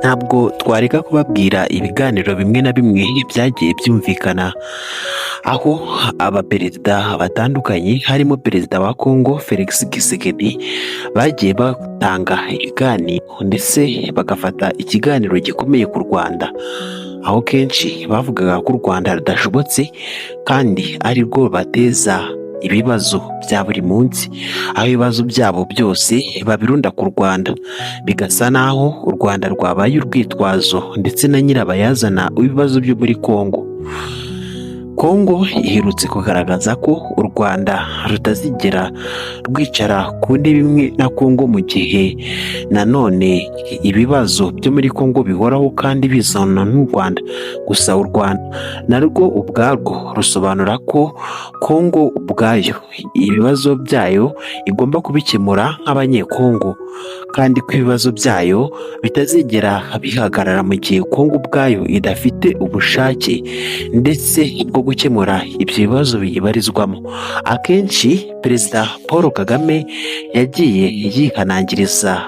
Ntabwo twareka kubabwira ibiganiro bimwe na bimwe byagiye byumvikana, aho abaperezida batandukanye harimo Perezida wa Congo Felix Tshisekedi bagiye batanga ibiganiro ndetse bagafata ikiganiro gikomeye ku Rwanda, aho kenshi bavugaga ko u Rwanda rudashobotse kandi ari rwo rubateza ibibazo bya buri munsi, aho ibibazo byabo byose babirunda ku Rwanda, bigasa naho u Rwanda rwabaye urwitwazo ndetse na nyirabayazana w'ibibazo byo muri Congo. Congo iherutse kugaragaza ko u Rwanda rutazigera rwicara ku ntebe imwe na Congo mu gihe nanone ibibazo byo muri Congo bihoraho kandi bizanwa n'u Rwanda. Gusa u Rwanda narwo ubwarwo rusobanura ko Congo ubwayo ibibazo byayo igomba kubikemura nk'Abanyekongo, kandi ko ibibazo byayo bitazigera bihagarara mu gihe Congo ubwayo idafite ubushake ndetse bwo gukemura ibyo bibazo biyibarizwamo. Akenshi Perezida Paul Kagame yagiye yihanangiriza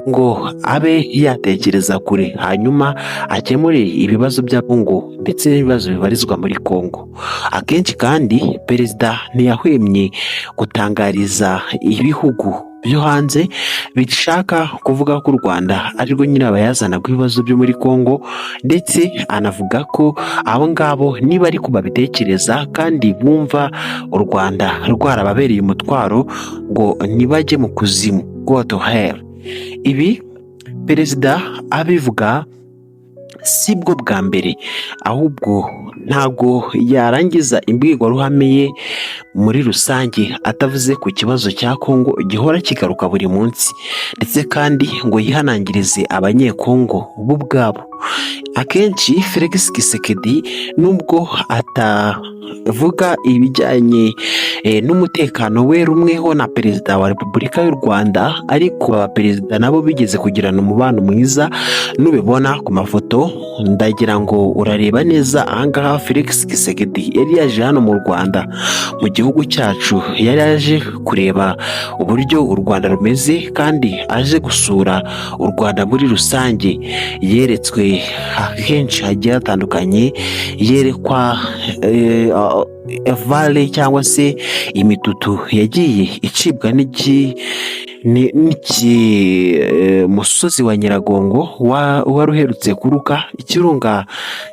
ngo abe yatekereza kure, hanyuma akemure ibibazo bya Congo ndetse n'ibibazo bibarizwa muri Congo. Akenshi kandi perezida ntiyahwemye gutangariza ibihugu byo hanze bishaka kuvuga ko u Rwanda ari rwo nyirabayazana rw'ibibazo byo muri Congo, ndetse anavuga ko abo ngabo niba ariko babitekereza kandi bumva u Rwanda rwarababereye umutwaro, ngo ntibajye mu kuzimu, go to hell. Ibi perezida abivuga si bwo bwa mbere, ahubwo ntabwo yarangiza imbwirwaruhame ye muri rusange atavuze ku kibazo cya Congo gihora kigaruka buri munsi, ndetse kandi ngo yihanangirize Abanyekongo bo ubwabo. Akenshi Felix Tshisekedi, nubwo atavuga ibijyanye n'umutekano we rumweho na Perezida wa Repubulika y'u Rwanda, ariko abaperezida nabo bigeze kugirana umubano mwiza. Nubibona ku mafoto, ndagira ngo urareba neza ahangaha Felix Tshisekedi yari yaje hano mu Rwanda, mu gihugu cyacu. Yari yaje kureba uburyo u Rwanda rumeze kandi aje gusura u Rwanda muri rusange. Yeretswe henshi hagiye hatandukanye, yerekwa valley cyangwa se imitutu yagiye icibwa n'iki n'iki musozi wa Nyiragongo wari uherutse kuruka. Ikirunga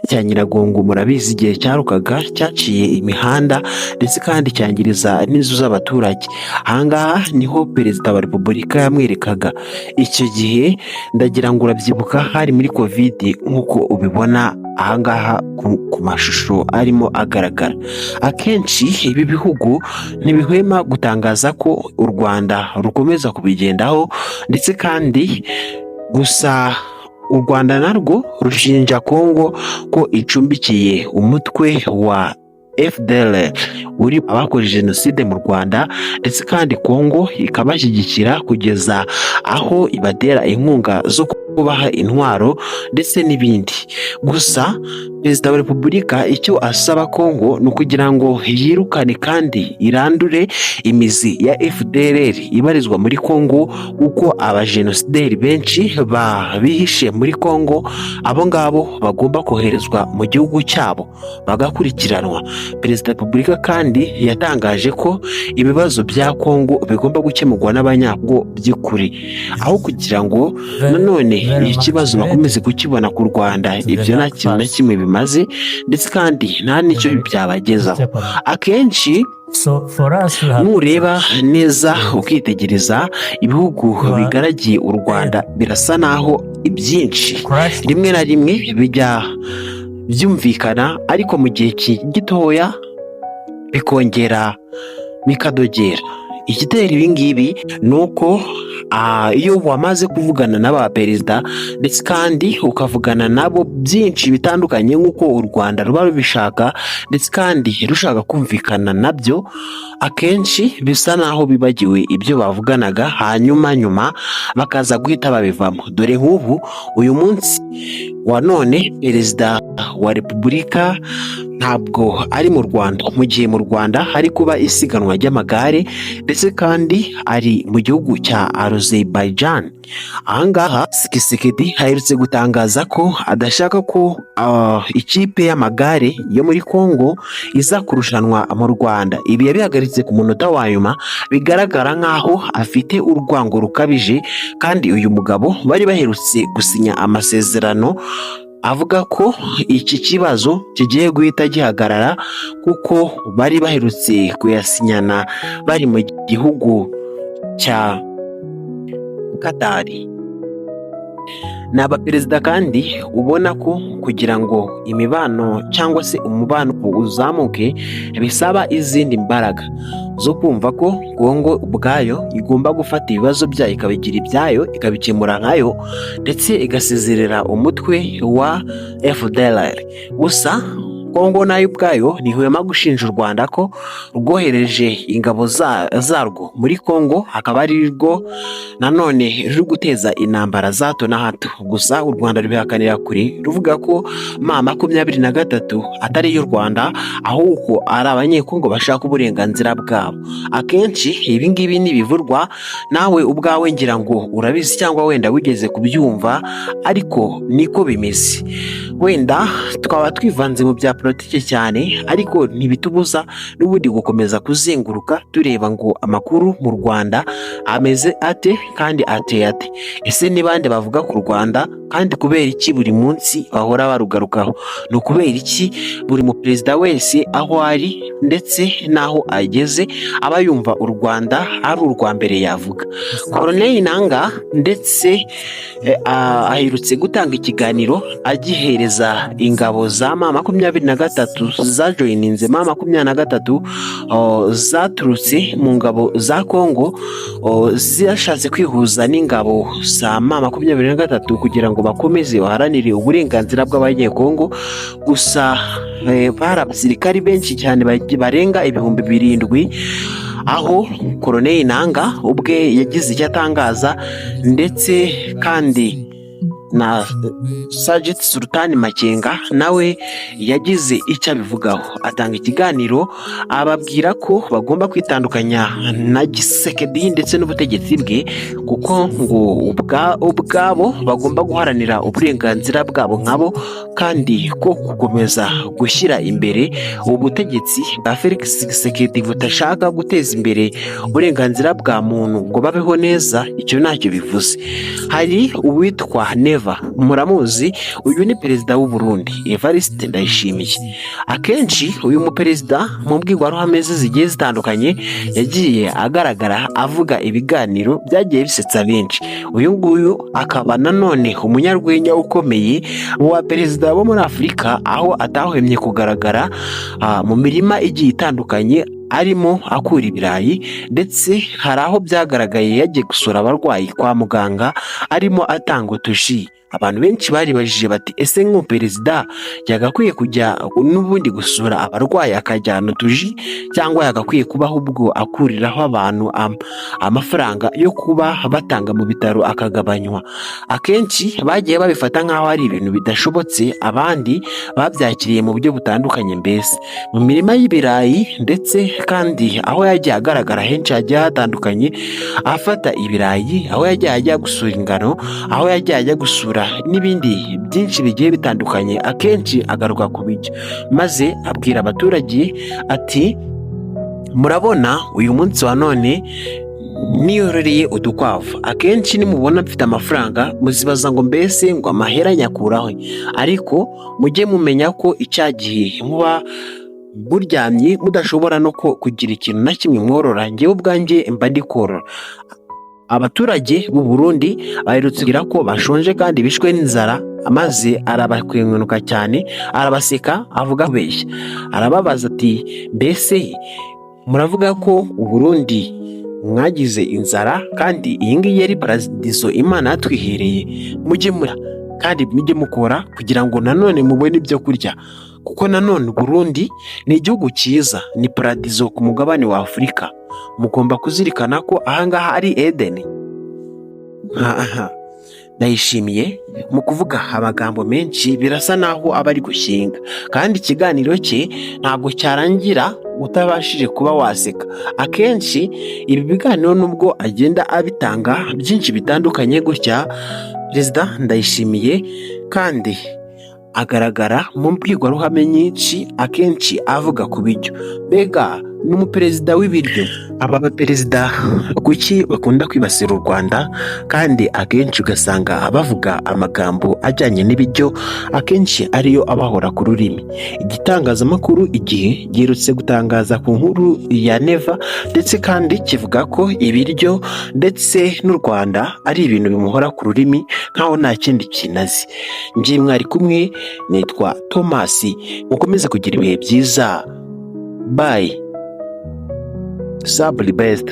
cya Nyiragongo, murabizi, igihe cyarukaga cyaciye imihanda ndetse kandi cyangiriza n'inzu z'abaturage. Ahangaha niho Perezida wa Repubulika yamwerekaga icyo gihe. Ndagira ngo urabyibuka, hari muri Covid, nk'uko ubibona ahangaha ku mashusho arimo agaragara. Akenshi ibi bihugu ntibihwema gutangaza ko u Rwanda rukomeza kubigendaho, ndetse kandi gusa u Rwanda narwo rushinja Kongo ko icumbikiye umutwe wa FDLR uri abakoze jenoside mu Rwanda, ndetse kandi Kongo ikabashyigikira kugeza aho ibatera inkunga zo kubaha intwaro ndetse n'ibindi. Gusa Perezida wa Repubulika icyo asaba Kongo ni ukugira ngo yirukane kandi irandure imizi ya FDLR ibarizwa muri Kongo, kuko abajenosideri benshi babihishe muri Kongo, abo ngabo bagomba koherezwa mu gihugu cyabo bagakurikiranwa. Perezida wa Repubulika kandi yatangaje ko ibibazo bya Kongo bigomba gukemurwa n'Abanyakongo by'ukuri, aho kugira ngo nanone ikibazo bakomeze kukibona ku Rwanda. Ibyo nta kintu na kimwe bimaze ndetse kandi nta n'icyo byabagezaho. Akenshi nureba neza ukitegereza ibihugu bigaragiye u Rwanda, birasa naho ibyinshi rimwe na rimwe bijya byumvikana, ariko mu gihe gitoya bikongera bikadogera. Igitera ibi ngibi ni uko iyo wamaze kuvugana n'aba perezida ndetse kandi ukavugana nabo byinshi bitandukanye nk'uko u Rwanda ruba rubishaka, ndetse kandi rushaka kumvikana nabyo, akenshi bisa naho bibagiwe ibyo bavuganaga, hanyuma nyuma bakaza guhita babivamo. Dore nk'ubu uyu munsi wa none perezida wa Repubulika ntabwo ari mu Rwanda, mu gihe mu Rwanda hari kuba isiganwa ry'amagare, ndetse kandi ari mu gihugu cya Azerbaijan. Ahangaha Tshisekedi aherutse gutangaza ko adashaka ko ikipe y'amagare yo muri Congo iza kurushanwa mu Rwanda. Ibi yabihagaritse ku munota wa nyuma, bigaragara nk'aho afite urwango rukabije, kandi uyu mugabo bari baherutse gusinya amasezerano avuga ko iki kibazo kigiye guhita gihagarara, kuko bari baherutse kuyasinyana bari mu gihugu cya Katari. Ni abaperezida kandi ubona ko kugira ngo imibano cyangwa se umubano uzamuke bisaba izindi mbaraga zo kumva ko Kongo ubwayo igomba gufata ibibazo byayo ikabigira ibyayo, ikabikemura nkayo, ndetse igasezerera umutwe wa FDLR. Gusa Kongo nayo ubwayo ntihwema gushinja u Rwanda ko rwohereje ingabo zarwo muri Kongo, akaba ari rwo nanone ruri guteza intambara za hato na hato. Gusa u Rwanda rubihakanira kure, ruvuga ko M23 atari iy'u Rwanda, ahubwo ari Abanyekongo bashaka uburenganzira bwabo. Akenshi ibi ngibi ntibivurwa, nawe ubwawe ngira ngo urabizi cyangwa wenda wigeze kubyumva, ariko niko bimeze. Wenda twaba twivanze mu bya politiki cyane, ariko ntibitubuza n'ubundi gukomeza kuzenguruka tureba ngo amakuru mu Rwanda ameze ate kandi ateye ate. Ese ni bande bavuga ku Rwanda, kandi kubera iki buri munsi bahora barugarukaho? Ni ukubera iki buri muperezida wese aho ari ndetse n'aho ageze aba yumva u Rwanda ari urwa mbere yavuga? Corneille Nangaa ndetse aherutse gutanga ikiganiro agihereza ingabo za M23 zajoyininze M23, zaturutse mu ngabo za Kongo, zashatse kwihuza n'ingabo za M23 kugira ngo bakomeze baharanire uburenganzira bw'Abanyekongo. Gusa bari abasirikari benshi cyane barenga 7000, aho Corneille Nangaa ubwe yagize icyo atangaza, ndetse kandi na Sergeant Sultan Makenga nawe yagize icyo abivugaho, atanga ikiganiro ababwira ko bagomba kwitandukanya na Tshisekedi ndetse n'ubutegetsi bwe, kuko ngo ubwabo bagomba guharanira uburenganzira bwabo nkabo, kandi ko gukomeza gushyira imbere ubutegetsi bwa Felix Tshisekedi budashaka guteza imbere uburenganzira bwa muntu ngo babeho neza, icyo ntacyo bivuze. Hari uwitwa Neva, muramuzi, uyu ni perezida w'u Burundi Evariste Ndayishimiye. Akenshi uyu muperezida mu mbwirwaruhame ze zigiye zitandukanye yagiye agaragara avuga ibiganiro byagiye bisetsa benshi. Uyu nguyu akaba nanone umunyarwenya ukomeye mu baperezida bo muri Afurika, aho atahwemye kugaragara mu mirima igiye itandukanye arimo akura ibirayi, ndetse hari aho byagaragaye yagiye gusura abarwayi kwa muganga arimo atanga utuji. Abantu benshi baribajije bati: "Ese nk'umuperezida yagakwiye kujya n'ubundi gusura abarwayi akajyana utuji, cyangwa yagakwiye kuba ahubwo akuriraho abantu amafaranga yo kuba batanga mu bitaro akagabanywa?" Akenshi bagiye babifata nk'aho ari ibintu bidashobotse, abandi babyakiriye mu buryo butandukanye. Mbese mu mirima y'ibirayi, ndetse kandi aho yagiye agaragara henshi hagiye hatandukanye afata ibirayi, aho yagiye ajya gusura ingano, aho yagiye ajya gusura n'ibindi byinshi bigiye bitandukanye, akenshi agaruka ku biryo, maze abwira abaturage ati: "Murabona uyu munsi wa none niyororeye udukwavu. Akenshi nimubona mfite amafaranga muzibaza ngo mbese ngo amahera nyakuraho, ariko mujye mumenya ko icya gihe muba muryamye mudashobora no kugira ikintu na kimwe mworora, njyewe ubwanjye mba ndi korora." Abaturage b'u Burundi baherutse kugira ko bashonje kandi bishwe n'inzara, maze arabakwenkwenuka cyane, arabaseka, avuga kubeshya, arababaza ati: "Mbese muravuga ko u Burundi mwagize inzara, kandi iyi ngiyi yari paradizo Imana yatwihereye? Mujye mura kandi mujye mukora kugira ngo nanone mubone ibyo kurya, kuko nanone u Burundi ni igihugu cyiza, ni paradizo ku mugabane wa Afurika. Mugomba kuzirikana ko ahangaha ari Edeni." Ndayishimiye mu kuvuga amagambo menshi birasa naho aba ari gushyenga, kandi ikiganiro cye ntabwo cyarangira utabashije kuba waseka. Akenshi ibi biganiro nubwo agenda abitanga byinshi bitandukanye gutya, Perezida Ndayishimiye kandi agaragara mu mbwirwaruhame nyinshi, akenshi avuga ku biryo. Mbega ni umuperezida w'ibiryo. Aba baperezida kuki bakunda kwibasira u Rwanda, kandi akenshi ugasanga bavuga amagambo ajyanye n'ibiryo, akenshi ariyo abahora ku rurimi? Igitangazamakuru Igihe giherutse gutangaza ku nkuru ya Neva, ndetse kandi kivuga ko ibiryo ndetse n'u Rwanda ari ibintu bimuhora ku rurimi nkaho nta kindi kintu azi. Njye mwari kumwe nitwa Thomas, mukomeze kugira ibihe byiza. Bye, saburi best.